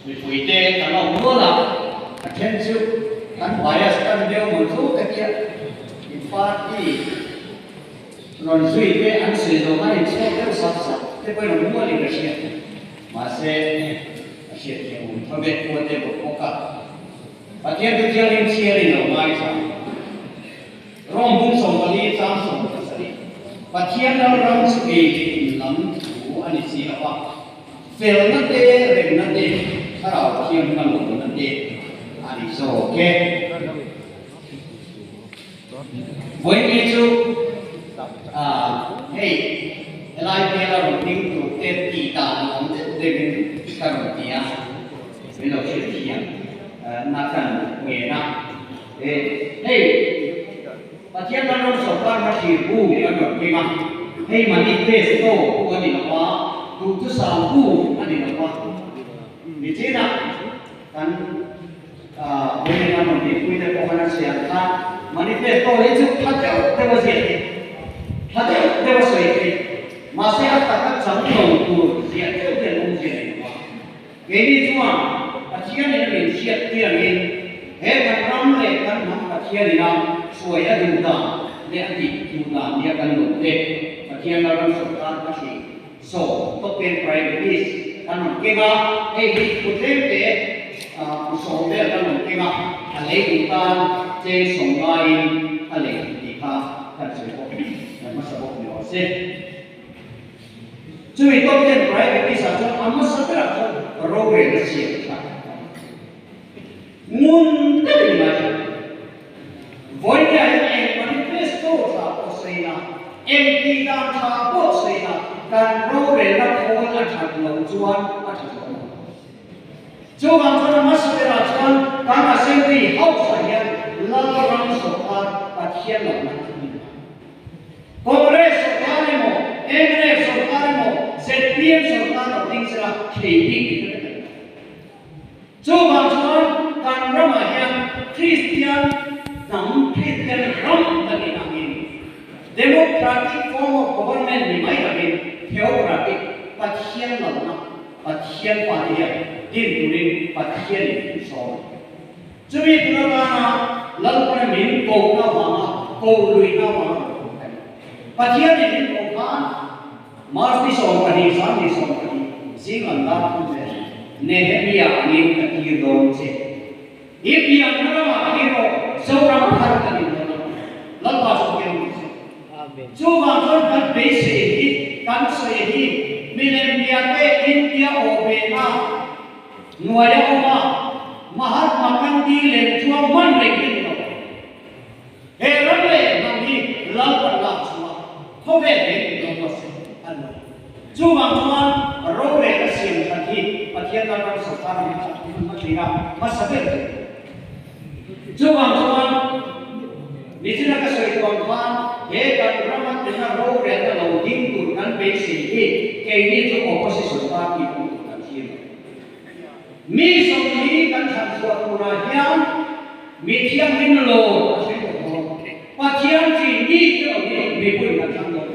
Mipuite kan awm nual a, a then chu kan bias tan deuh maw chu ka tia, in party rawn zui te an sawi zawng a inchhuak deuh sap sap te pawhin awm nualin ka hria. Mahse, a hriat thiam awm tho ve khua te bawk bawk a. Pathian chu thianghlim chhiarin lo ngaithla. Rom bung 14 chang 17, Pathian ral ram chu ei leh in lam thu a ni si lo va, felna te, remna te, thlarau thianghlim a lawmna te a ni zawk e. Vawiin chu hei helai biala rawn ding tur te tih dan awm deuh deuhin ka rawn ti a, min lo hriatthiam na kan ngen a. Hei Pathian ram ram sawrkar hma thlir bu kan rawn keng a, hei manifesto bu a ni lo va, duhthusam bu a ni lo va, nichinah kan Vawiin a rawn tihpui te pawh khan a chhiar kha manifesto hi chu tha deuh deuh a ziah theih, tha deuh deuh a sawi theih, mahse a taka chang lo tur ziah deuh hian awm ziah nei lo a. Keini chuan Pathian in a min hriat tiangin he kan ram leh kan hnam Pathian ina hruai a duh dan leh a tih duh dan nia kan lawm te Pathian la ram sawrkar ka hrih So, top ten priorities kan rawn keng a, hei hi thutlem te sawm vel kan rawn keng a, a lei duh tan cheng sawm ngaiin a lei tih kha kan sawi bawk, kan hmasa bawk ni awm se. Chumi top ten priorities ah chuan a hmasa berah chuan rorel a siam thlak a ni. Ngun deuhin ngaithla. Vawinia hian eng manifesto tha pawh sawi ila, eng tih dan tha pawh sawi ila, kan rorelna khawl a that loh chuan a tha zawk lo. Chuvang chuan a hmasa berah chuan kan Assembly House-ah hian Lalram sawrkar Pathian lohna a ni a. Congress sawrkar emaw, mnf sawrkar emaw, zpm sawrkar lo ding sela thei bik ni ta vek a ni. Chuvang chuan kan ramah hian Kristian hnam, Kristian ram kan nih angin Democratic form of government ni mai lovin Theocratic, Pathian lohna, Pathian fate hian din turin Pathianin min sawm a ni. Chumi tur atana Lalpana min kohna avanga koh luihna avanga rawn awm ka ni. Pathianin min koh khan March ni 12, 2020, zing lam dar thum vel, Nehemia angin ka tir dawn che. I pianna ramah kir rawh, Zoram thar ka ni dawn a, Lalpa chu ka ru che. Chuvang chuan kan beisei hi, kan sawi hi, milem biate India aw bena hnuaia awm a, Mahatma Gandhi lem chuang man reng hi a ni lo. He ram leh hnam hi Lalpan lak chhuah khawvel he tih lo pawh se a ni. Chuvang chuan rorel a siam that hi Pathian tan ram sawrkar ram hi that hun hma thin a, hmasa ber tur. Chuvang chuan nichina ka sawi tuang khan he kan rama tina rorelna lo ding tur kan beisei hi keini chu opposition party awm tur kan thlir lo. Mi 40 kan thlan chhuah turah hian mi thianghlim lo a thleng tawh dawn. Pathian chi mi te lo hi mipuiin kan thlang dawn.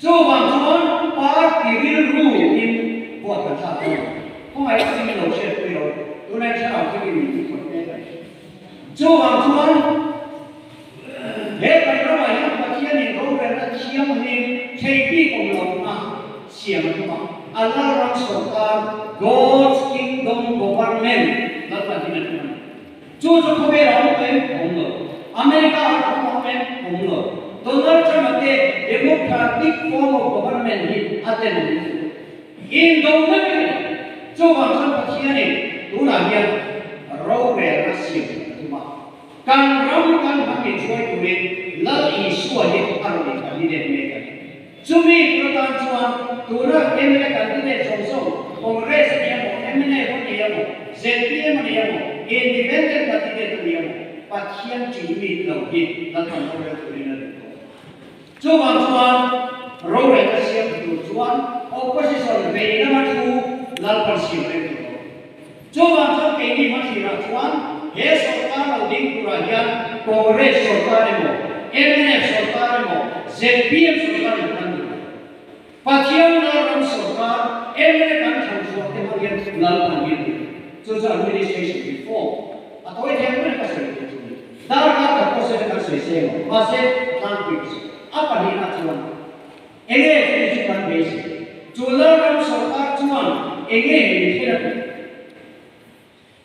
Chuvang chuan party rilru in vote kan thlak dawn. Khawngaih takin min lo hriatpui lo, tunai thlarau thilin min tihkhawih mek a ni. Chuvang chuan he kan ramah hian Pathianin rorelna thianghlim thei bik awm lohna siam a tum a, a Lalram sawrkar, God's Kingdom Government, Lalpan hi a tum a ni. Chu chu khawvelah awm tawh em? Awm lo. America ah awm awm em? Awm lo. Donald Trump-a te Democratic form of government hi a ten awm lutuk. Indona vek a ni. Chuvang chuan Pathianin tunah hian rorelna siam theih a tum a. Kan ram kan hnam inhruai turin Lal Isua hi a rawn inkandidet mek a ni. Chumi tur atan chuan tuna mla candidate zawng zawng, Congress a ni emaw, mnf a ni emaw, zpm a ni emaw, Independent candidate a ni emaw, Pathian ṭihmi lo hi Lalpan rorel turin a duh tawh. Chuvang chuan rorelna siam tur chuan opposition vei lama thu Lalpan siam reng tur lo. Chuvang chuan keini hmathirah chuan he sawrkar lo ding turah hian Congress sawrkar emaw, mnf sawrkar emaw, zpm sawrkar emaw kan duh lo. Pathian Lalram sawrkar mla kan thlan chhuah te hmang hian Lalpan hi a duh lo. Chu chu administration reform a tawi thiam ber ka sawi thei chu a ni. Darkar khat pawh sawi kan sawi seng lo, mahse a tlangpui ka sawi. A pahnihna chuan enge chumi chu kan beisei? Chu Lalram sawrkar chuan enge min thlen a duh?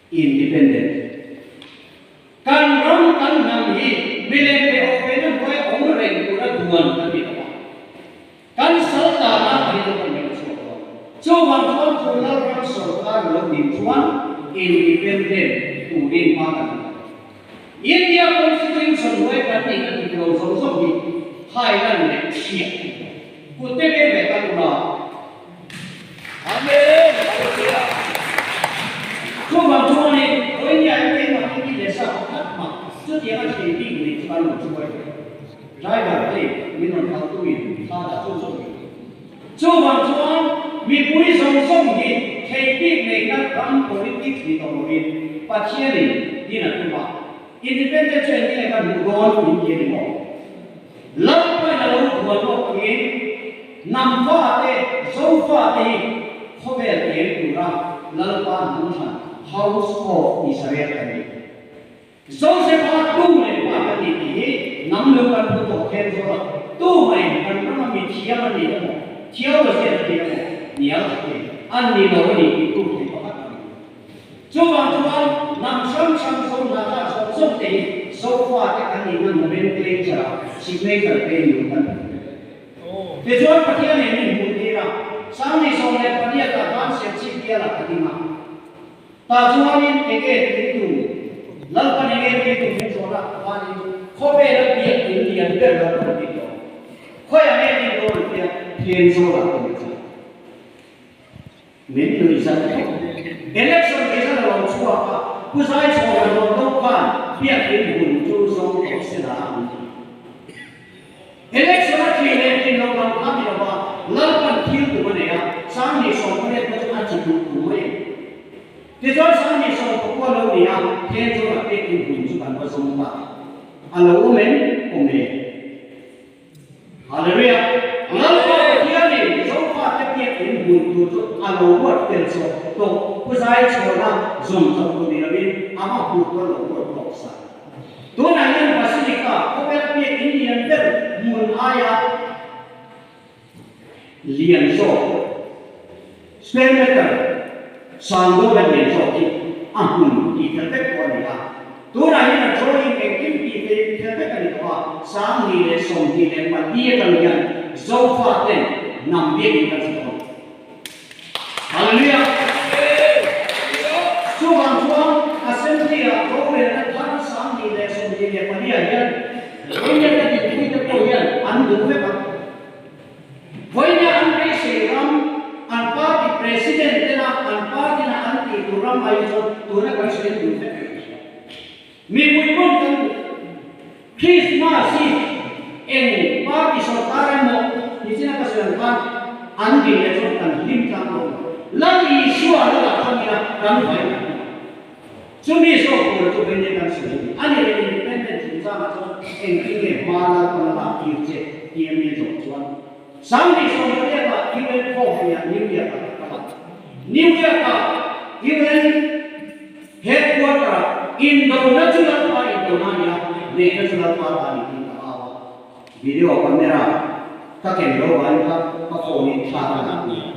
Independent. Kan ram kan hnam hi milem pe awh ve na hnuaia awm reng tura duan kan ni lo a. Kan sal tana kan lo kan reng chhuak lo. Chuvang chuan chu Lalram sawrkar lo din chuan independent turin hma kan la. India Constitution hnuai kan nihna dik lo zawng zawng hi Highland leh chhiah a ni lo. Kut te ve ve kan ula. Amen! Hallelujah! Chuvang chuanin India hi keimah hi mi leh sa pakhat mah chutianga thei bik nei chu kan lo chuai ve. Driver hei min rawn kal tuin thla dah chu zawng hi. Chuvang chuan mipui zawng zawng hi thei bik neihna ram politics ni tawh lovin Pathianin din a tum a, Independent chu engtin nge kan hmuh dawn min ti a ni maw? Lalpain a lo thuan lawk angin hnam fate, Zofate hi khawvel eng tura Lalpa hnamthlan, House of Israel kan ni. Joseph-a tu leh pa kan ni tih hi hnam lo kan hmu tawh khen zawk a, tu mai kan rama mi thiam an ni emaw, theology an ti emaw, hnial thei an ni lo a ni tih tu thei pakhat a ni. Chuvang chuan hnam hrang hrang zo hna thlak zawng zawng te hi Zofa te kan nihna nomenclature ah signature te ni lo kan hmu vek. Tichuan Pathian in min hmuh tir a, Sangni 18 ah khan Serchhip bialah ka ding a. Tah chuanin enge tui tu, Lalpan enge tui tu min zawh a, khanin khawvela biak in lian ber Lalpan a tih tawh. Khawiah nge tih dawn an tia, Thenzawl ah ka ni chak. Min nuih zat khawp. Election result a lo chhuak a, Pu Zaichhawna rawn lo khan biak in hun chu zawng tawh se la an ti. Election a thih leh thih loh lam kha ni lova Lalpan thil tum a nei a, 2018 kha chu a chi duh tum mai a ni. Tichuan 2019 lo ni a, Thenzawl a pek in hun chu kan va zawng ta. A lo awm em? Awm e. Hallelujah! Lalpa Pathianin Zofate biak in hmun tur chu a lo ruat fel chawp tawh. Pu Zaichhawna zawm chawp tur ni lovin ama hmuh tur a lo ruat tawh sa. Tunah hian Basilica khawvel biak in lian ber hmun aia lian zawk, square meter sang dawla lian zawk hi a hmun tih fel vek pawh a ni a. Tunah hian a drawing engkim tih fel vek a ni tawh a, 2024 atang hian Zofa ten hnam biak in kan sa tawh ang. Hallelujah! Chuvang chuan Assembly-ah rorelna thar 2024 ah hian Vawinia ka dinpuite pawh hian an duh vek a. Vawinia an beisei ram, an party president tena an party na an tih tur ram ai hi chuan tuna kan sawi an duh vek a ni. Mipui pawn kan duh. Christmas hi eng party sorkar emaw nichina ka sawi ang khan an din leh chuan kan hlim tlang lo ang. Lal Isua la lah khan ila kan vai kan hmu ang. Chumi zawk tur chu vei nen kan sawi a ni. A ni leh independent chungchangah chuan engtin nge hma Lalpan a lak tir che tih a mi a zawh chuan 2018 ah UN khawhmuiah New York ah ka kal a. New York ah UN Headquarter-ah indona chu Lalpa indona a ni a, neihna chu Lalpa ta a ni tiin ka au a. Video camera ka ken lo vangin kha ka phone-in thla ka lak ni a.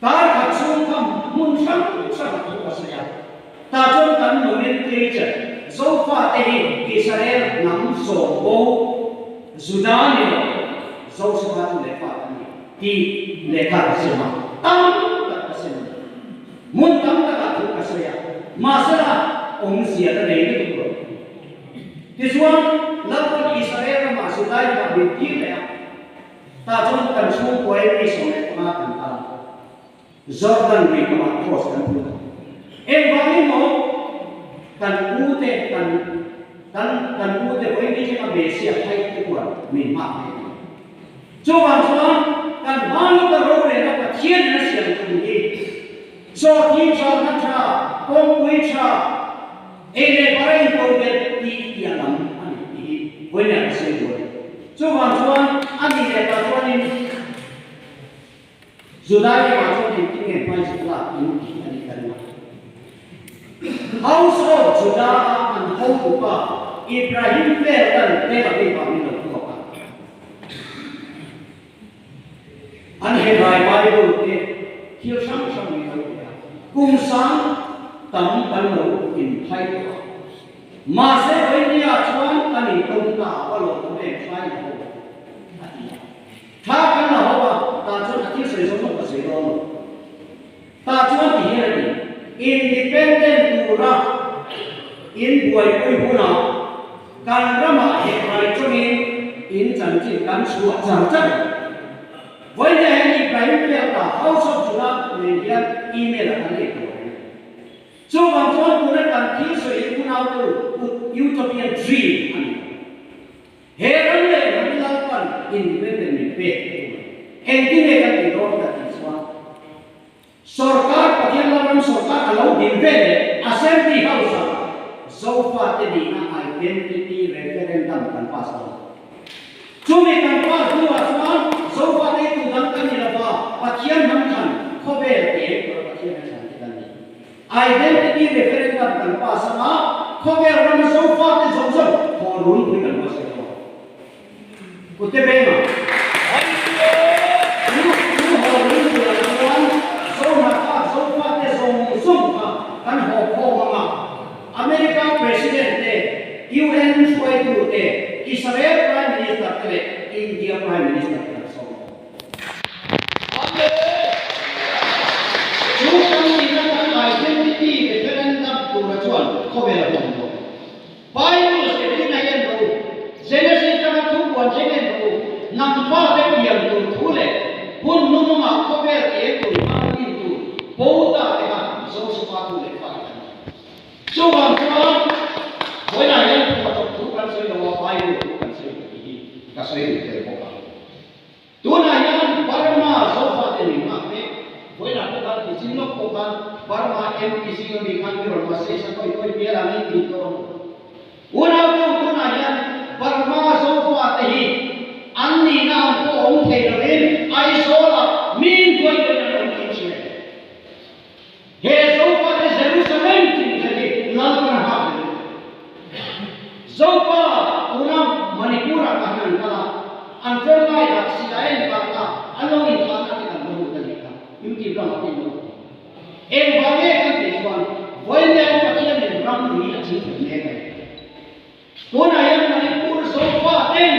Kar khat chhung kha hmun hrang hrang a thu ka sawi a. Tah chuan kan nomenclature Zofate hi Israel hnam zawng bo Juda ni lo Zosepha chu lehkha kan ni tih lehkha ka sem a, tam tak ka sem a ni. Hmun tam takah thu ka sawi a, mahsela awmzia la nei lutuk lo. Tichuan, Lalpan Israel ramah Judai ramah min tir leh a, tah chuan kan chhungkuain mi 15 kan kal a, Jordan lui kamah cross kan phut a. Engvangin maw kan ute kan kan kan ute vawiin thlenga Messiah hai te kuan min hmak thei ang. Chuvang chuan kan hma lawka rorelna Pathian in a siam tum hi sawhthing tha na tha, kawngpui tha, ei leh bara inko belh tih piah lam a ni tih hi vawiin ah ka sawi dawn. Chuvang chuan a ni leh pa chuanin Judai ramah chuan engtin nge hmai zuk lak in tih a nih ka ring a. House of Judah-a an hotupa Ibrahim Feltan Tel Aviv-ah min lo puak a. An Hebrai Bible te thil hrang hrang min lo pe a, kum sang tam kan lo inphai tawh a. Mahse Vawinia chuan kan intawm ta a, va lawmawm em thlai la ho a ti a. Thla kan la ho a, tah chuan a thil sawi zawng zawng ka sawi dawn lo. Tah chuan ti hian a ti, Independent tura in buaipui hunah kan ramah Hebrai tawngin in chanchin kan chhuah char char ang. Vawinia hian Ibrahim Felta House of Judah nen hian email ah kan nei tur reng a ni. Chuvang chuan tuna kan thil sawi hi unaute u Utopian dream a ni lo. He ram leh hnam Lalpan independent min pek te u a ni. Engtin nge kan tih dawn ka tih chuan Sorkar Pathian Lalram sorkar a lo din ve leh Assembly House ah Zofate nihna identity referendum kan pass dawn. Chumi kan pass hnuah chuan Zofate hi tu dang kan ni lova Pathian hnam thlan khawvel te tura Pathian a thlan te kan ni. Identity referendum kan pass anga khawvel rama Zofate zawng zawng haw runpui kan hmasa dawn. Kute benga chu chu haw runpuiah chuan Zohnathlak Zofate zawng zawng kha kan haw khawm anga America President te, UN hruaitu te, Israel Prime Minister te leh India Prime Minister te kan sawm dawn. Chu kan nihna kan identity referendum tura chuan khawvel a hmang dawn. Bible zirtirna hian ro, Genesis atanga thu puan thleng en ro, hnam fate pian tur thu leh hun hnunungah khawvel eng tur hmang din tur bo ta te kha Josefa thu leh fate kan ni. Chuvang chuan vawiinah hian phuahchawp thu kan sawi lo a, Bible thu kan sawi lo tih hi ka sawi duh tel bawk a. Tunah hian Burma Zofate min nghak mek. Vawiinah pawh khan nichin lawk pawh khan Burma MP zinga mi khan mi rawn message a kawi kawi bial angin tih dawn. Unaunu tunah hian Burma Zofate hi an nihna ang pawh awm thei lovin Aizawlah min buai buaiin an awm tih hria em? He Zofate Jerusalem tih te hi Lalpan a nghak reng a. Zofa tuna Manipur-ah khan an kal a, an fel lai dah silai an kah kha an lo inthahna te kan va lut a nih kha, YouTube lamah te in lo hmu. Engvang nge kan tih chuan Vawiin Pathianin ramri a ching thei mek a ni. Tunah hian Manipur Zofa ten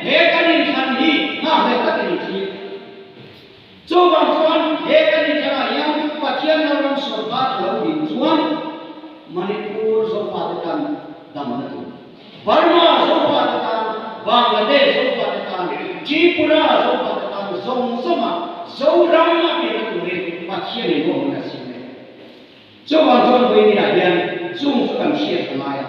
he kan inthlan hi nghakhlel takin in thlir. Chuvang chuan he kan inthlanah hian Pathian Lalram sorkar a lo din chuan Manipur Zofa te tan damna tur, Burma Zofa te tan, Bangladesh Zofa te tan, Tripura Zofa te tan zawng zawnga Zoram a pianna turin Pathianin ruahmanna a siam mek. Chuvang chuan Vawinia hian chung chu kan hriat a ngai a.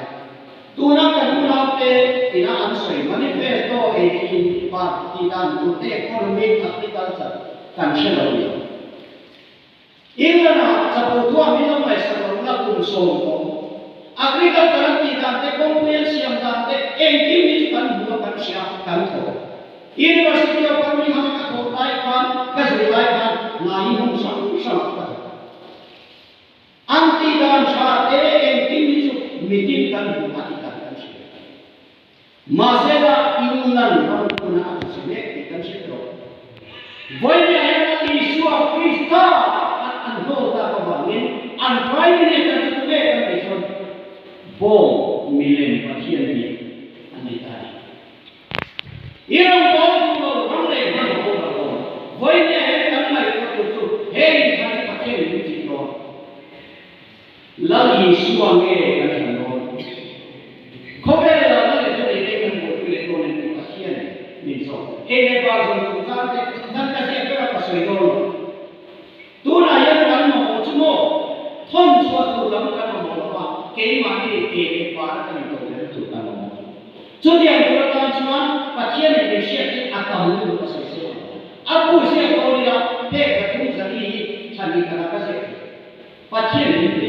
Tuna kan unaute ina an sawi manifesto ei leh in tih par tih dan tur te economic agriculture kan hre lo ni. England-ah chapo thuam in lo ngaihsak lohna kum 10 tawh. Agriculture an tih dan te, kawngpui an siam dan te engkim hi chu kan hmu a, kan hria, kan thaw. University of Birmingham-a ka thawh lai khan, ka zir lai khan nai hmun hrang hrangah ka thawk. An tih dan tha te engtin hi chu mitin kan hmu a tih dan kan hria. Mahse la England ram hmuna a ti che mek tih kan hriat rawh. Vawinia hian a Isua Krista an an hnawl tak avangin an Prime Minister chu tunge kan tih chuan Bawng milem Pathian biak a ni ta a ni. I rawngbâwl duh lo ram leh hman a awm lo dawn. Vawinia hian kan ngaihtuah tur chu he inthlan hi Pathian in min tih dawn. Lal Isua nge kan thlan dawn? Khawvel lalna leh chu ei kan buaipui leh dawn em tih Pathian min zawt. Ei leh bar zawn chungchang te nan ka ziak ber a ka sawi dawn lo. Tunah hian kan mamawh chu maw? Thawn chhuah tur lam kan mamawh lo va, keimahni ei leh bar a kan intoh leh tur kan mamawh. Chutiang tur atan chuan Pathianin min hriat hi a tam lutuk a sawi sel ang. A bu ziak dawn ila pek zathum zali hi thlan in khatah ka ziak thei. Pathianin min pe.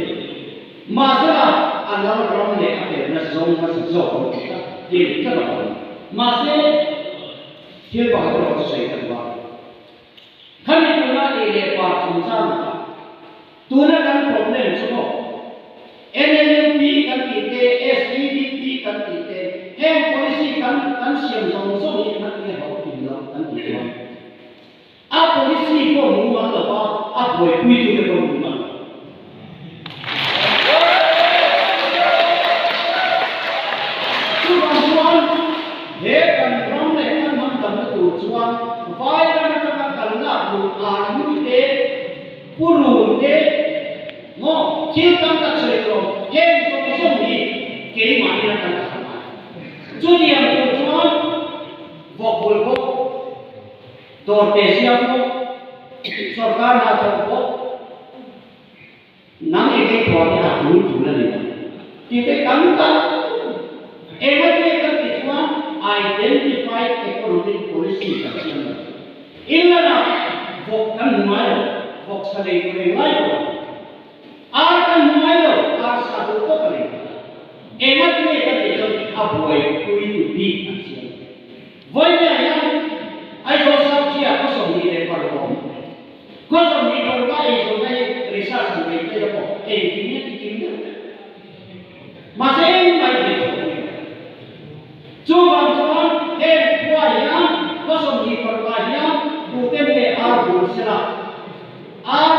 Mahsela a lal ram leh a felna zawng hmasa zawk lo tih kha dil tlat a awm. Mahse thil pakhat erawh chu sawi ka duh a. Khami tuna ei leh par chungchangah tuna kan problem chu maw? NLA. ram mumal lo. Chuvang chuan he kan ram leh kan hnam damna tur chuan vai ram atanga kan lak luh alu te, purun te, maw thil tam tak sawi tur awm heng zawng zawng hi keimahni a kan thar ngai. Chutiang tur chuan vawk bul bawk, dawr te siam bawk, sorkar hna thawk bawk, Nang i kei thuam hi a tul tul a ni lo. Ti te kan kal engati kan ti chuan identified economic policy kan siam lo. England-ah vawk kan hmu ngai lo, vawk sa nei tur eng lai pawh a ni. Ar kan hmu ngai lo, ar sa duh tawk a nei tur a. Engati nge kan tih chuan a buaipui tu bik an siam lo. Vawiinah hian Aizawl South Chia khaw 25 awm. Khaw 25 ei zawhna hi research an nei phei emaw engkim hi a ti kim deuh vek. Mahse engmah i nei chhuak mai lo. Chuvang chuan heng khua hian khaw 25 hian tute nge ar bul sela, ar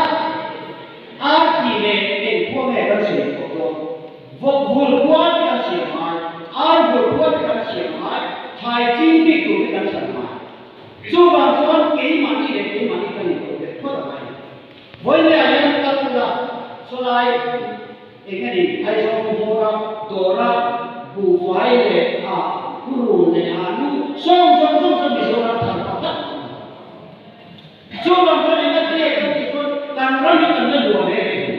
ar tih leh eng khua nge kan sawi tawh dawn? Vawk vul khua te kan siam ngai, ar vul khua te kan siam ngai, thlai ching bik tur te kan hran ngai. Chuvang chuan keimahni leh keimahni kan intoh leh phawt a ngai. Vawinia hian kal ula sawlai eng a ni, Aizawl khaw hmawra dawra buhfai leh a purun leh a lu sawng zawng zawng chuan Mizoram thar ta vek a ni. Chuvang chuan eng a tia kan tih chuan kan ram hi kan la nuam em em.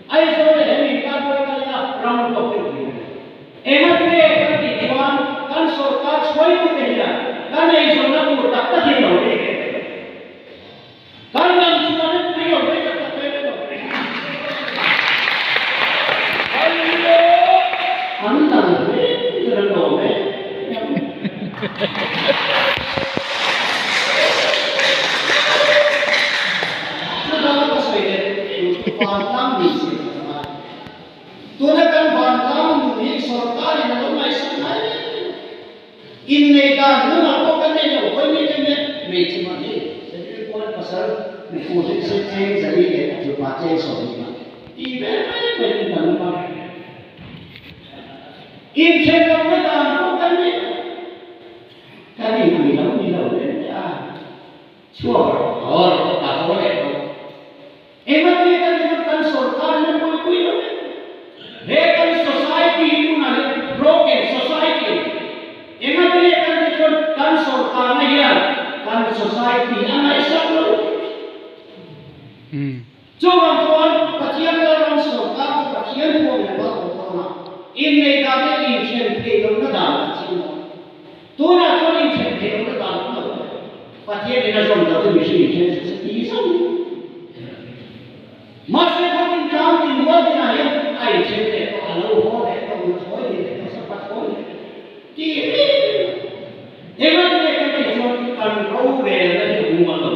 Aizawl leh hemi inkar pawh kal ila ram ruak deuh thin a ni. Engati kan tih chuan kan sorkar hruaitute hian kan eizawnna tur tak takin lo ei ve thei lo. Kan lam chuan an pui lo ve tak tak em em lo. An lang hle chuan an lawm em em. Chutah ka sawi leh tur chu vantlang nun siam that a ngai. Tuna kan vantlang nun hi sorkarin a lo ngaihsak ngai em em. Innei dan hunah pawh kan nei lo, hawi mi ṭeng hian hmeichhe mah hi Secretary Pawn pasal mipur hi se cheng zali leh a tupa cheng 20 mah tih vel mai mai in kan awm a. Inthen lohna dan pawh kan nei lo. Kan inpui lo ni lo reng teh a. Chhuak rawh, haw rawh, a haw leh bawk. Engati kan chuan kan sorkar in a buaipui lo em? He kan society hi tunah hian broken society a ni. Engati kan ti chuan kan sorkarna hian kan society a ngaihsak lo em? Chuvang chuan Pathian Lalram sorkar chu Pathian thuamin a kal tawh dawn a, innei dan te inthen theih lohna dan a chiang dawn. Tunah chuan inthen theih lohna dan a awm lo tawh. Pathian in a zawm lo chu mihring inthen se se ti zauh. Mahse khatin tlang tin rual tinah hian a inthen leh tawh, a lo haw leh tawh, nuthlawi ni leh tawh, sapat haw ni leh tawh ti reng reng. Engati nge kan tih chuan kan rorelna hi a mumal lo.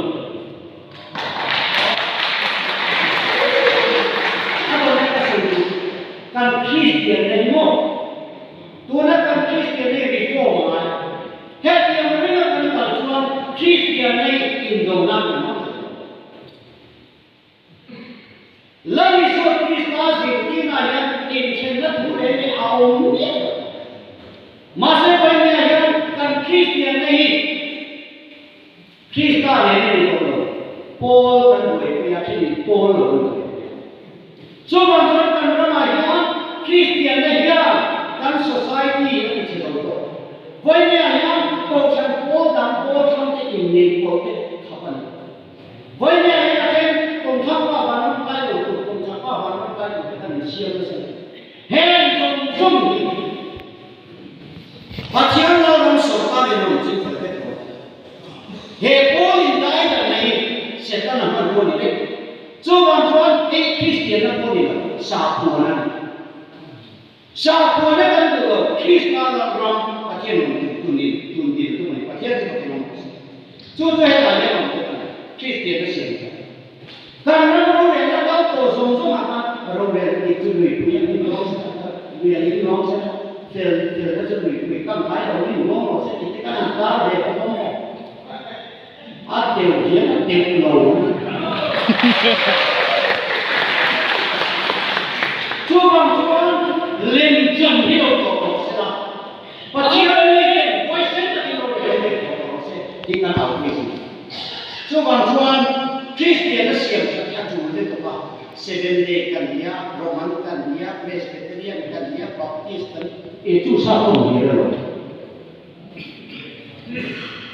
A dawt ka sawi duh, kan Kristian na hi maw? Tuna kan Kristian hi reform a ngai. Hetiang ringa kan kal chuan Kristian na hi indo nan kan hmang thei lo. Lal Isua Krista zirtirna hian inthenna thu reng hi a awm miah lo. Mahse Vaimia hian kan Kristian na hi Krista nen a ni tawh lo, Paul kan buaipui a, thenin Paul lo an buaipui a. Chuvang chuan kan ramah hian Kristianna hian kan society a ti chhe zo tawh. Vawinia hian Kohhran pawl dang pawl hrang te inneih pawlh te khap a ni. Vawinia hian a then kawngthlang pa vanram kai lo tur, kawngchhak pa vanram kai tur te kan insiam nasa ni. Heng zawng zawng hi Pathian Lalram sorkar in rawn ching fel vek dawn. He pawl in dai danna hi Setana hmanrua ni vek. Chuvang chuan hei Kristianna pawh ni lo, sakhuana a ni. Sakhuana kan duh lo, Krista Lalram Pathian rawn tun tun dil tum a ni. Pathian chu Pathian awm si. Chu chu hetah hian awm bawk a ni, Kristianna siam kha. Kan ram rorelna kal tawh zawng zawngah khan rorelna dik chu luipui ang in lawng se, lui ang in lawng se, fel felna chu luipui kam ngai lo in lawng rawh se tih te kan han tar ve bawk a maw? A deuh hian a deuh lo a ni. Chuvang chuan lemchan hi lo tawh tawh se la, Pathian mite huaisen takin ro rel ve tawh tawh se tih kan au pui chu. Chuvang chuan Kristianna siam that hi a tul lutuk a, Seventh Day kan nia, Roman kan nia, Presbyterian kan nia, Baptist kan. E chu sa pawh ni relo.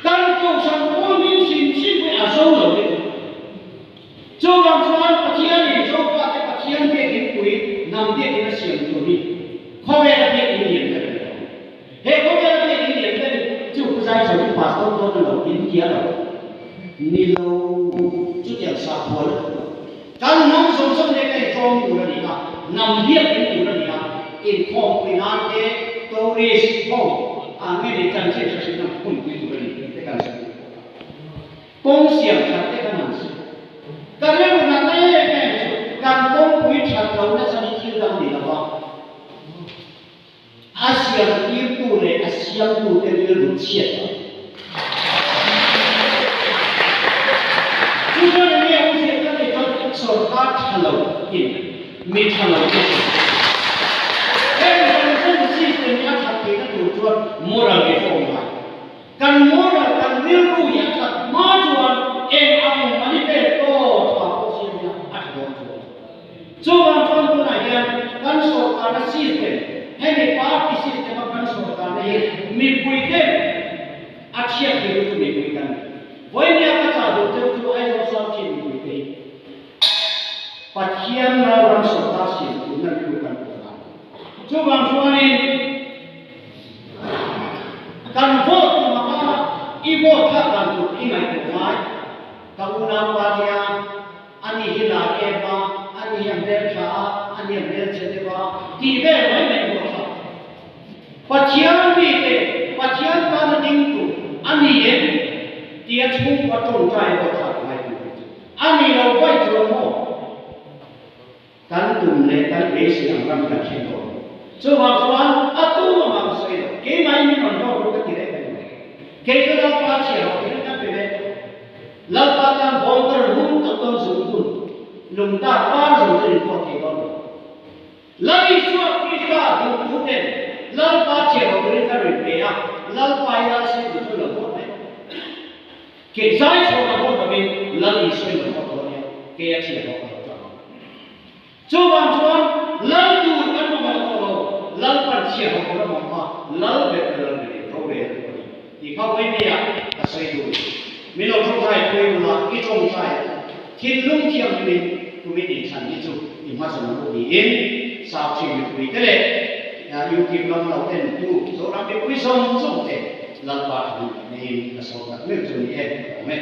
Kan kohhran pawl min hrim hrim pawh a zo lo lutuk. Chuvang chuan Pathianin Zofate Pathian biakin pui hnam biakin a siam tur hi khawvela biakin lian ber a ni lo. He khawvela biakin lian ber hi chu Pu Zaichhawkin Pastor dawn a lo in tia lo ni lo chutiang sakhua la duh lo. Kan hnam zawng zawng leh ka intawm tur a ni a, hnam biakin tur a ni a, inkhawmpui nan te tourist ho ah nge ni chanchin hre hrim lam hunpui tur a ni tih te kan sawi duh bawk a. Kawng siam that te kan han sawi. Ka rilru natna em em chu kan kawngpui that lohna chan hi thil dang ni lova, a siam tirtu leh a siamtute rilru chhiat a. Chu chuan enge a awmzia ka tih chuan sawrkar tha lo in mi tha lo te chu heng zawng zawng system hi a that theihna tur chuan moral reform ngai. Kan moral, kan rilru hi a that hma chuan eng ang manifesto tha pawh siam ila a tha dawn chuan. Chuvang chuan tunah hian kan sawrkarna system, hemi party system a kan sawrkarna hi mipui ten a chhiat thei chu mipui kan ni. Vawinia ka chah duh deuh chu Aizawl South Chin mipui te hi Pathian lalram sawrkar siam tumna rilru kan pawh ngai. Chuvang chuanin Kan vote tum a kha i vote thlak dan tur i ngaihtuah ngai. Ka unaupa nia, ani hi la em a, ani hi a hmel tha a, ani a hmel chhe deuh a, tih vel mai mai vote thlak. Pathian mite, Pathian tana ding tur a ni em tia chhungkua tawngtai vote thlak ngai tur hi chu a ni lo vaih chuan maw? Kan tum leh kan beisei ang ram kan hre dawn. Chuvang chuan a tu anga ka sawi lo. Keimah in min rawn vote ru ka ti reng reng lo. Kei chu Lalpa chhiar ho tiin ka pe ve tawh. Lalpa tan bawng ka rawn hung tak dawn zung hun lungdar par zung chu in vote thei dawn lo. Lal Isua Krista duhtu ten Lalpa chhiar ho turin ka rawn pe a, Lalpa i lal sei duh chu lo vote mai rawh. Kei zai chhuak a vote lovin Lal Isua in lo vote dawn nia, kei a chhiar bawk a lo tang ang. Chuvang chuan Lal tur kan mamawh tawh lo, Lal pan chhiar ho tur a mamawh a, Lal ber chu Lal ber in rorel a duh a ni tih kha vawinia ka sawi duh ni. Min lo tawngtai pui ula i tawngtai ang u. Thinlung thianghlimin tumin inthlan hi chu i hmazawn ang u tiin South Chin mipuite leh YouTube lam lo entu Zoram mipui zawng zawng te Lalpa thahnawm leh neiin ka sawi tak meuh chu ni e, ka lawm e.